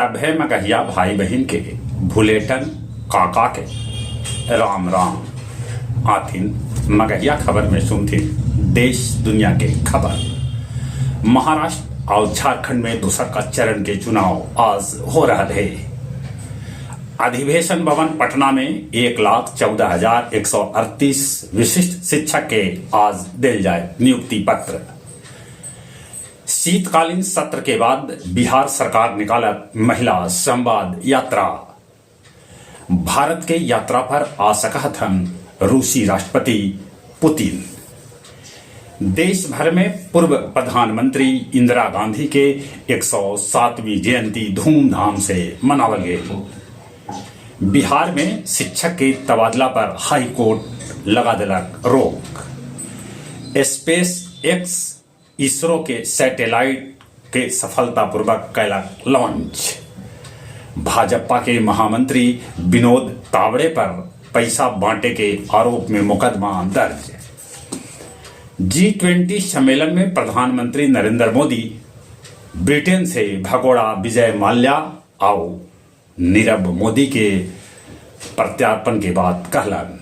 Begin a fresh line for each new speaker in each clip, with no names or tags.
सभे मगहिया भाई बहिन के भुलेटन काका के राम राम। आथिन मगहिया खबर में सुनथिन देश दुनिया के खबर। महाराष्ट्र और झारखंड में दूसर का चरण के चुनाव आज हो रहा है। अधिवेशन भवन पटना में 1,14,138 विशिष्ट शिक्षक के आज दिल जाए नियुक्ति पत्र। शीतकालीन सत्र के बाद बिहार सरकार निकालत महिला संवाद यात्रा। भारत के यात्रा पर आ सकत हन रूसी राष्ट्रपति पुतिन। देश भर में पूर्व प्रधानमंत्री इंदिरा गांधी के 107वीं जयंती धूमधाम से मनावल गई। बिहार में शिक्षक के तबादला पर हाई कोर्ट लगा दिलक रोक। स्पेस एक्स इसरो के सैटेलाइट के सफलतापूर्वक कैलक लॉन्च। भाजपा के महामंत्री विनोद तावड़े पर पैसा बांटे के आरोप में मुकदमा दर्ज। जी 20 सम्मेलन में प्रधानमंत्री नरेंद्र मोदी ब्रिटेन से भगोड़ा विजय माल्या आउ नीरव मोदी के प्रत्यार्पण के बाद कहलन।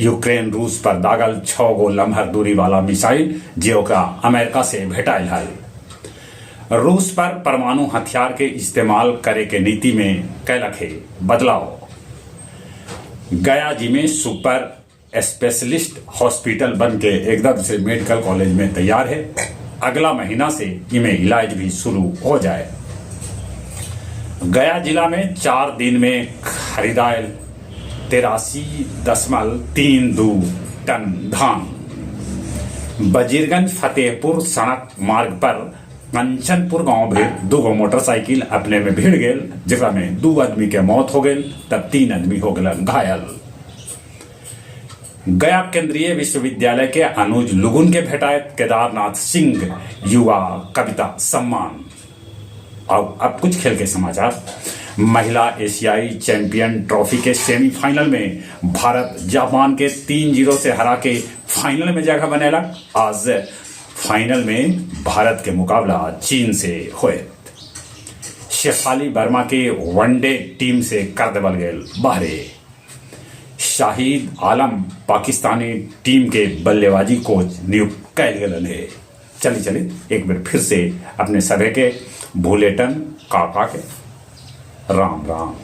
यूक्रेन रूस पर दागल छः गो लम्हर दूरी वाला मिसाइल जे ओकरा अमेरिका से भेटाइल हल। रूस पर परमाणु हथियार के इस्तेमाल करे के नीति में कैलक है बदलाव। गया जी में सुपर स्पेशलिस्ट हॉस्पिटल बन के एकदम से मेडिकल कॉलेज में तैयार है। अगला महीना से इमें इलाज भी शुरू हो जाए। गया जिला में 4 दिन में खरीदायल 83.32 टन धान। वजीरगंज फतेहपुर सड़क मार्ग पर कंचनपुर गांव में दो गो मोटरसाइकिल अपने में भिड़ गेल, जेकरा में दो आदमी के मौत हो गेल तब तीन आदमी हो गए घायल। गया केंद्रीय विश्वविद्यालय के अनुज लुगुन के भेटायत केदारनाथ सिंह युवा कविता सम्मान। और अब कुछ खेल के समाचार। महिला एशियाई चैंपियन ट्रॉफी के सेमीफाइनल में भारत जापान के 3-0 से हरा के फाइनल में जगह बनेला। आज फाइनल में भारत के मुकाबला चीन से होए। शेफाली वर्मा के वनडे टीम से कर देवल गेल बाहरे। शाहिद आलम पाकिस्तानी टीम के बल्लेबाजी कोच नियुक्त कैल गेलन है। चली चली, एक बार फिर से अपने सभे के भूलेटन काका के राम राम।